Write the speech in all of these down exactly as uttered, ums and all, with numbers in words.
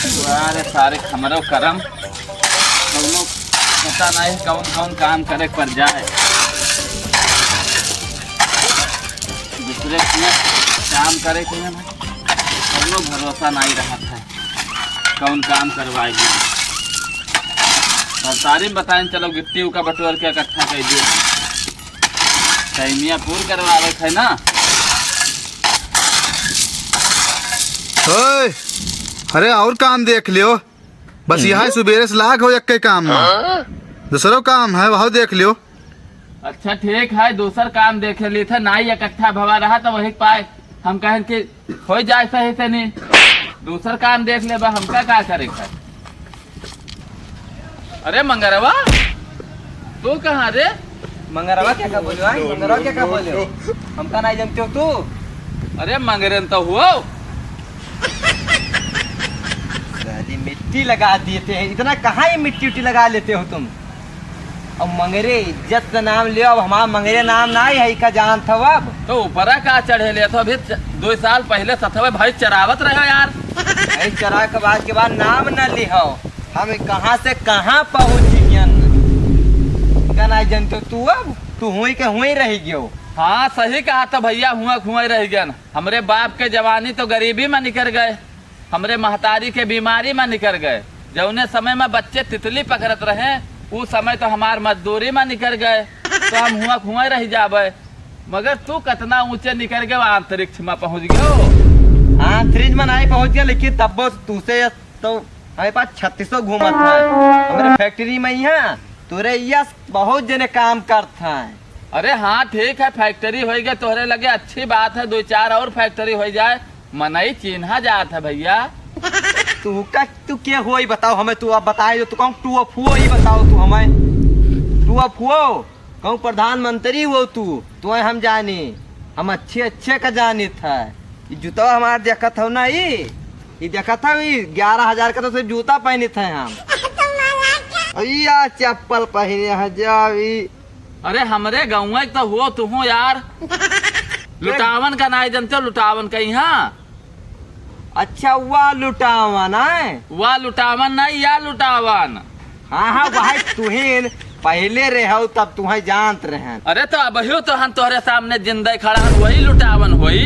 अरे सारे हमरो करम, कौनो पता नहीं कौन कौन काम करे पर जाए। दूसरे के काम करे के ना, कौनो भरोसा नहीं रहत है, कौन काम करवाए। सरकारी में बताएं, चलो गिट्टी का बटोर के इकट्ठा कर दियो, टाइमिया पूर करवावे के है ना। ओए, अरे और काम देख लियो, बस यह सुबेरे से लाग हो एक काम में, दूसरो काम है वह देख लियो। अच्छा ठीक है, दूसर काम देख ली था, नाई इकट्ठा भवा रहा तो वही पाए हम कहन कि हो जाए सही से नहीं, दूसर काम देख ले बा, हमका का करे का। अरे मंगरवा, तू कहाँ रे? मंगरवा क्या क्या बोलियो, आय? मंगरवा क्या क्या बोलियो? हमका नहीं जानते हो तू? अरे मंगरेन तो हुओ। साली मिट्टी लगा देते हैं, इतना कहाँ ये मिट्टी उट्टी लगा लेते हो तुम? अब मंगरे इज्जत से नाम लियो, अब हमार मंगरे नाम नाई है, का जानत हो अब? तो ऊपरा का चढ़े ले, तो अभी च-, दो साल पहले सथवे भाई चरावत रहे यार। भाई चरा के बाद के बाद नाम न लिहो, हम कहाँ से कहाँ पहुँच गयन। का नाई जानते हो तू, अब तू हुई के हुई रह गयो। हाँ सही कहा तो भैया, हुआ हुआ रह गयन। हमरे बाप के जवानी तो गरीबी में निकर गए, हमरे महतारी के बीमारी में निकर गए। जौने समय में बच्चे तितली पकड़त रहे, उ समय तो हमार मजदूरी में निकर गए, तो हम हुआ हुआ रह जाबे। मगर तू कतना ऊंचे निकर गए, अंतरिक्ष में पहुंच गयो। अंतरिक्ष में नहीं पहुंच गया, लेकिन तब्बो तू से तो हमारे पास छत्तीसों घूमत है। हमारे फैक्ट्री में ही है, तोरे यस बहुत जने काम करत हैं। अरे हाँ, ठीक है, फैक्ट्री होई गए तोहरे लगे, अच्छी बात है, दो चार और फैक्ट्री होई जाए, मनई चिन्हा जात है भैया। तू का, तू के होई बताओ हमें, तू अब बताए जो तू कहूँ टू अफ हुओ ही बताओ तू हमें। टू अफ हुओ, कहूँ प्रधानमंत्री हुओ तू, तुम्हें हम जानी, हम अच्छे अच्छे का जानित है। ई जूतवा हमार देखत हो ना, ई ई देखत है, ई ग्यारह हजार का तो सिर्फ जूता पहनित है हम। और ई आ चप्पल पहने हैं, जाओ ई। अरे हमरे गाँव के तो हो तुहूँ यार। लुटावन का नाई जानते हो, लुटावन का यहाँ। अच्छा, वाह लुटावन है। वाह लुटावन नहीं, या लुटावन। हाँ, हाँ, भाई, तुहिन पहले रहो, तब तुहें जानत रहन। अरे, तो अबहियो तो हम तोहरे सामने जिंदा खड़ा हन, वही लुटावन होई।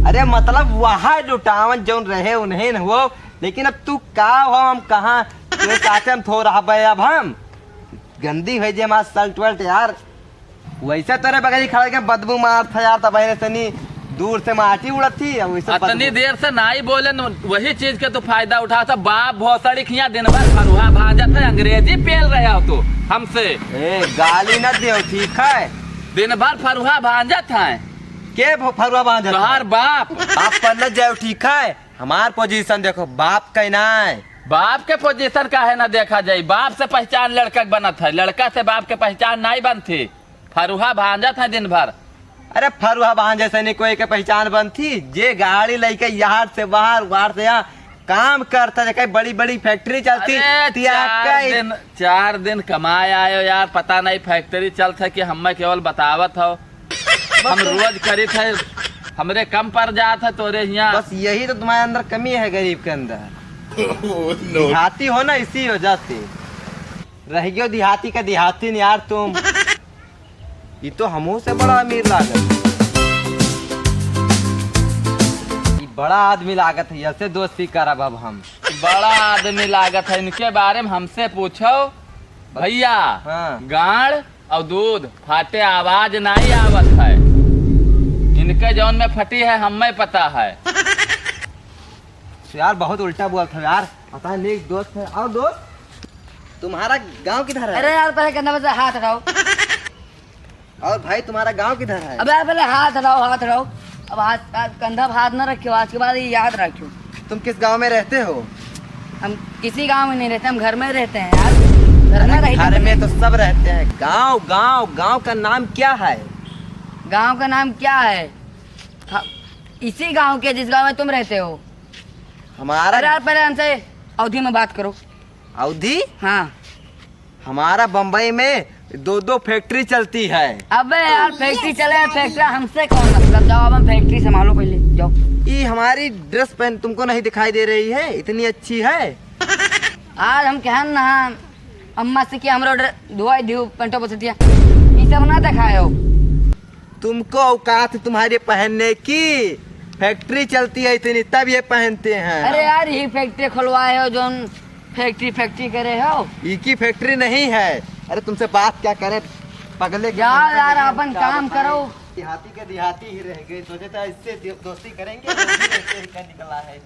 अरे, मतलब, वह लुटावन जौन रहे, उन्हें न हो, लेकिन अब तू का हो, हम कहाँ, तेरे साथे हम थो रहबे अब हम। गंदी हो जे हमार शर्ट वर्ट, यार। वैसे तोरे बगली खड़ा के बदबू मारत है यार, तब पहले से नहीं दूर से माटी उड़त थी, अब वैसे अतनी बदबू। देर से नाई बोले न, वही चीज के तो फायदा उठा था। बाप भोसड़ी खिया दिन भर फरुहा भांजत है, अंग्रेजी पेल रहे हो तो हमसे। ए, गाली न दे, ठीक है? दिन भर फरुहा भांजत है। के फ-, फरुहा भांजत है? तोहार बाप। बाप पर न जाओ, ठीक है? हमार पोजीशन देखो, बाप के ना है। बाप के पोजीशन काहे ना देखा जाई? बाप से पहचान लड़का के बनत है, लड़का से बाप के पहचान नाई बनती। फरुहा भांजत है दिन भर। अरे फरुहा भांजे से नहीं कोई के पहचान बनती। जे गाड़ी लेके यार से बाहर, बाहर से यहाँ काम करता है, कई बड़ी बड़ी फैक्ट्री चलती। अरे तिया चार कई दिन, चार दिन कमाए आयो यार, पता नहीं फैक्ट्री चलत है कि हमें केवल बतावत हो। हम रोज करीत है, हमरे कम पड़ जात है तोरे हियाँ। बस यही तो तुम्हारे अंदर कमी है गरीब के अंदर। Oh, no। देहाती हो ना, इसी वजह से रह गयो देहाती का देहाती नहीं यार तुम। ये तो हमहू से बड़ा अमीर लागत। ये बड़ा आदमी लागत है, ऐसे दोस्ती करब अब हम। बड़ा आदमी लागत है, इनके बारे में हमसे पूछो भैया। हाँ। गाड़ और दूध फाटे आवाज नहीं आवत है, इनके जौन में फटी है हमें पता है। यार बहुत उल्टा बोलत हो यार, पता नहीं दोस्त है। और दोस्त, तुम्हारा गांव किधर है? अरे यार, पहले कंधा में से हाथ हटाओ। और भाई, तुम्हारा गांव किधर है? अबे यार, पहले हाथ हटाओ, हाथ हटाओ। अब हाथ, हाथ, कंधा पे हाथ ना रखियो, आज के बाद ये याद रखियो। तुम किस गांव में रहते हो? हम किसी गांव में नहीं रहते, हम घर में रहते हैं यार। घर में अरे, रहित घर में तो सब रहते हैं। गांव, गांव, गांव का नाम क्या है? गांव का नाम क्या है? हाँ, इसी गांव के, जिस गांव में तुम रहते हो। हमारा अरे यार, पहले हमसे अवधी में बात करो। अवधी? हाँ। हमारा बम्बई में दो दो फैक्ट्री चलती है। अबे यार, फैक्ट्री चले, फैक्ट्री हमसे कौन मतलब? जाओ, अब हम फैक्ट्री संभालो पहले, जाओ। ये हमारी ड्रेस पहन तुमको नहीं दिखाई दे रही है, इतनी अच्छी है। आज हम कहन ना अम्मा से कि हमरो ड्रे-, धोआई दियो पैंटो बसतिया, ये सब ना दिखाए हो। तुमको औकात है तुम्हारे पहनने की? फैक्ट्री चलती है इतनी, तब ये पहनते हैं। अरे यार, ये फैक्ट्री खुलवाए हो, जोन फैक्ट्री, फैक्ट्री करे हो। इकी फैक्ट्री नहीं है। अरे, तुमसे बात क्या करें, पगले के जाओ घर में यार, नहीं अपन काम करो। देहाती के देहाती ही रह गए, सोचे था इससे दि-, दोस्ती करेंगे, दोस्ती करके ही क्या निकला है।